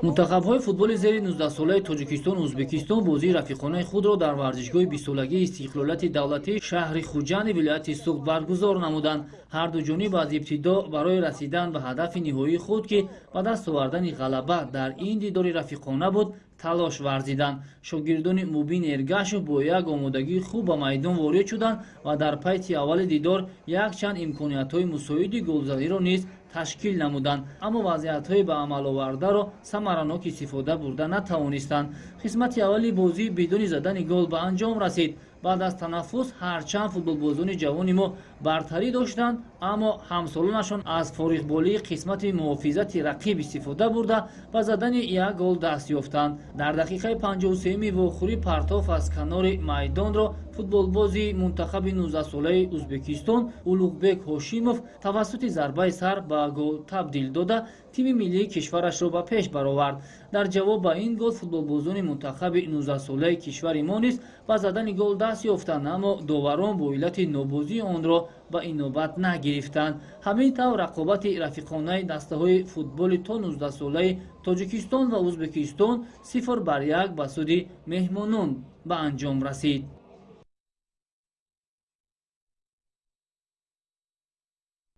Мунтахабҳои футболи зери 19-солаи Тоҷикистону Ӯзбекистон бозии рафиқонаи худро дар варзишгоҳи 20-солагии истиқлолияти давлатии шаҳри Хуҷанди вилояти Суғд баргузор намуданд. Ҳарду ҷониб аз ибтидо барои расидан ба ҳадафи ниҳоии худ, ки ба даст овардани ғалаба дар ин дидори рафиқона буд, талош варзиданд. Шогирдони Мубин Эргашев бо як омодагии хуб ба майдон ворид шуданд ва дар пайти аввали дидор якчанд имкониятҳои мусоиди голзаниро низ ташкил намуданд, аммо вазъиятҳои ба амаловардаро самаранок истифода бурда натавонистанд. Қисмати аввали бозӣ бидуни задани гол ба анҷом расид. Баъд аз танаффус ҳарчанд футболбозони ҷавони мо бартарӣ доштанд, аммо ҳамсолонашон аз фориғболии қисмати муҳофизати рақиб истифода бурда, ба задани як гол даст ёфтанд. Дар дақиқаи 53-юми вохӯрӣ партоф аз канори майдонро футболбози мунтахаби 19-солаи Ӯзбекистон Улуғбек Ҳошимов тавассути зарбаи сар ба гол табдил дода, тими миллии кишварашро ба пеш баровард. Дар ҷавоб ба ин гол футболбозони мунтахаби 19-солаи кишвари мо низ ба задани гол даст ёфтанд, аммо доварон бо иллати нобозӣ онро ба инобат нагирифтанд. Ҳамин тавр, рақобати рафиқонаи дастаҳои футболи то 19-солаи Тоҷикистон ва Ӯзбекистон 0-1 ба суди меҳмонон ба анҷом расид.